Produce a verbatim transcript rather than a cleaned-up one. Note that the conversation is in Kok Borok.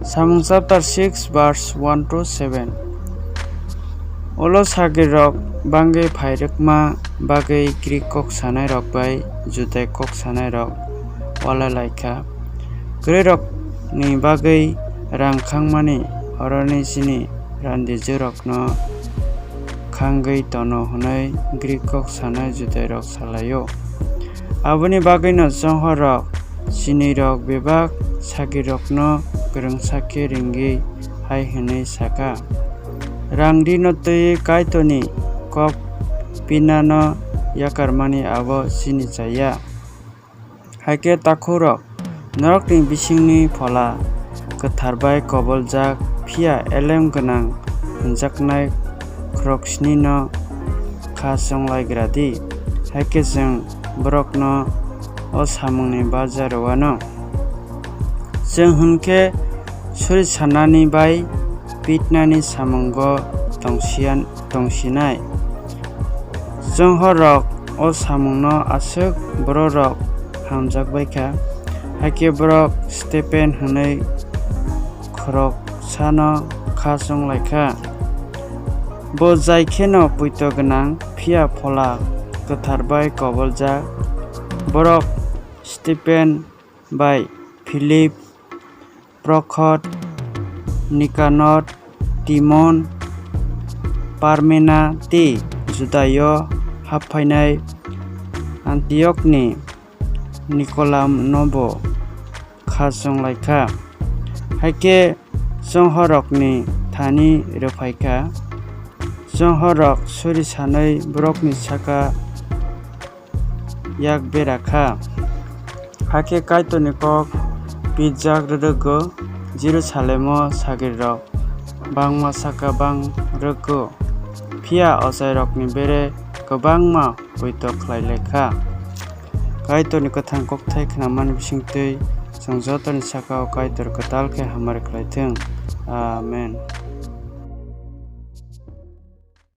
Samung chapter six verse one to seven. Ulo sagrirok bangwi phairwkma bagwi Greek kok sanairok bai Judai kok sanairok walai lai kha. Kwrwirokni bagwi rang khangmani horoni chini randijwkrokno khangwi tono hwnwi Greek kok sanai Judairok sa lai-o. Aboni bagwino chonghorrok chinirok bebak sagrirokno kwrwngsa khe ringwi hai hwnwi sa kha, "Rang rino twiwi Kaitorni kok pinano yakarmani abo chini cha ya." Hai khe takhukrok, norokni bisingni Phola Kwthar bai koboljak, phiya elem gwnang hwnjaknai khorok snino kha chonglaigra di. Hai khe chwng borokno o samungni baja rw anw. Chwng hwn khe suri sanani bai pitnani samungo tongsiyan-, tongsinai. Chonghorrok o samungno aswk bororok hamjak bai kha, hai khe borok Stipen hwnwi khoroksano kha chong lai kha. Bo jai kheno poito gwnang, phiya Phola Kwthar bai koboljak. Borok Stipen bai Philip, Prokhor, Nikanor, Timon, Parmena tei Judaio hap phainai Antiokni Nikolamnobo kha chong lai kha. Hai khe chonghorrokni thani rw phai kha. Chonghorrok suri sanwi borokni saka yak bera kha. Hakhe Kaitorni kok pitjak rwrwgo, Jerusalemo sagrirok bangma saka bang rwgo, phiya ochairokni bere kwbangma poito khlai lai kha. Kaitorni kwthang kokthai khnamani bisingtwi chwng jotoni saka-o Kaitor kwtal khe hamari khlai thung. Amen.